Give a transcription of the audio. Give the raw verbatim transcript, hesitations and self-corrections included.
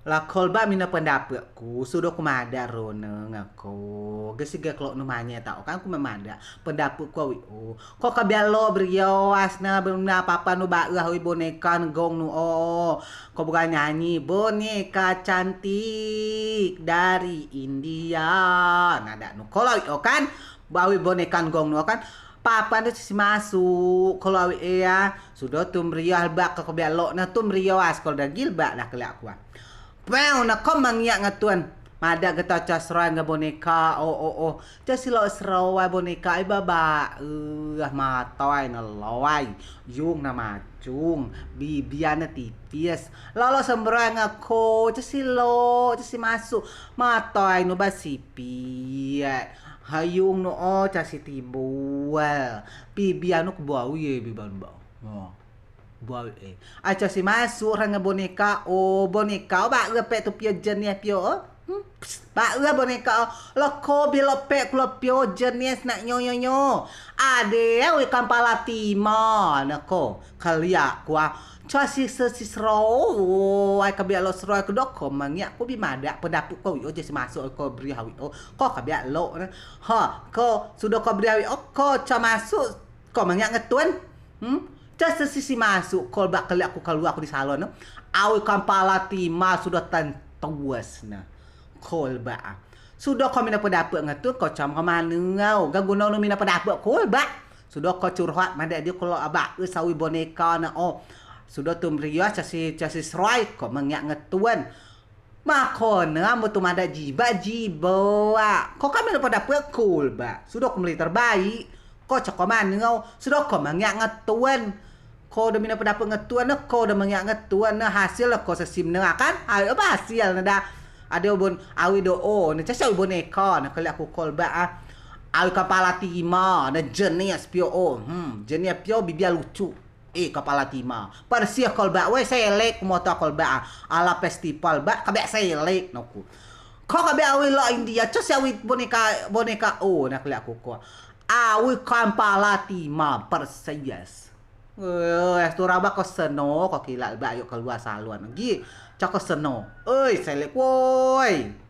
Lah ko ba mino pendapat ku, sudo ku madeak rone ngen ko. Gesi ge kelok nu manye tau kan ku memadeak pendapat ku awei o. Ko kebiak lok berios ne bena papan nu bae awei boneka negong nu o. Ko bukan nyanyi boneka cantik dari India. Nadeak nu ko lok awei o kan. Awei boneka negong nu o kan. Papan tu si masuk ko lok awei e ya. Sudo tun berios bak ko kebiak lok ne tun berios ko dagil bak dah keliak ku. Pau ne ko mengiak ngen tun. Madeak geta coa serai ngen boneka o o o. Coa si lok serai boneka ai baba. Eh matai ne loi. Yung ne macung. Bibia ne tipis. Lok lok semberai ngen ko. Coa si lok coa si masuk. Matai nu ba sipit. Hayung nu o coa si timbul. Bibia nu kebau ye bibia nu ba. Bau e. Ai coa si masuk rang boneka o, boneka o bae pek tu pio jenis pio o. Bae boneka o. Lok ko bi lok pek ku lok pio jenis nak nyo nyo nyo. Ade awei kan pala tima ne ko. Keliak ku a. Coa si sesi sero. Ai kebiak lok sero ku dok ko mengiak ku bi madeak pendapat ko awei o coa si masuk ko berios awei o. Ko kebiak lok ne. Ha, ko sudo ko berios awei o ko coa masuk. Ko mengiak ngen tun. Hmm? Coa sesi si masuk ko bak keliak ku keluar ku di salon. Awei kan pala tima sudo tentuas ne. Ko bak. Sudo ko mino pendapat ngen tun ko coa ko maneu. Ga guno nu mino pendapat ko bak. Sudo ko curhat madeak dio ko lok bae awei boneka ne o. Sudo tun berios coa si coa si serai ko mengiak ngen tun. Mako ne ambo tu madeak jibeak jibeak. Ko kan mino pendapat ko bak. Sudo ko melei terbaik. Ko coa ko maneu. Sudo ko mengiak ngen tun. Ko de mino pendapat ngen tun ne ko de mengiak ngen tun ne hasil ko sesim ne kan. Awei apa hasil ne dah. Ade bon awei do o ne coa si awei boneka ne keliak ku ko bak a. Awei kan pala tima ne jenis pio o. Hmm, jenis pio bibia lucu. Eh, kepala tima. Persis ko bak, weh, selek ku moto ko bak. Ala festival bak, kebiak selek no ku. Ko kebiak awei lok India, coa si awei boneka, boneka o, nak keliak ku ko. Awei kan pala tima, persis. Eh, tu raba ko seno, ko kilak bak, yuk keluar salon. Gi, coa ko seno. Oi, selek, woi.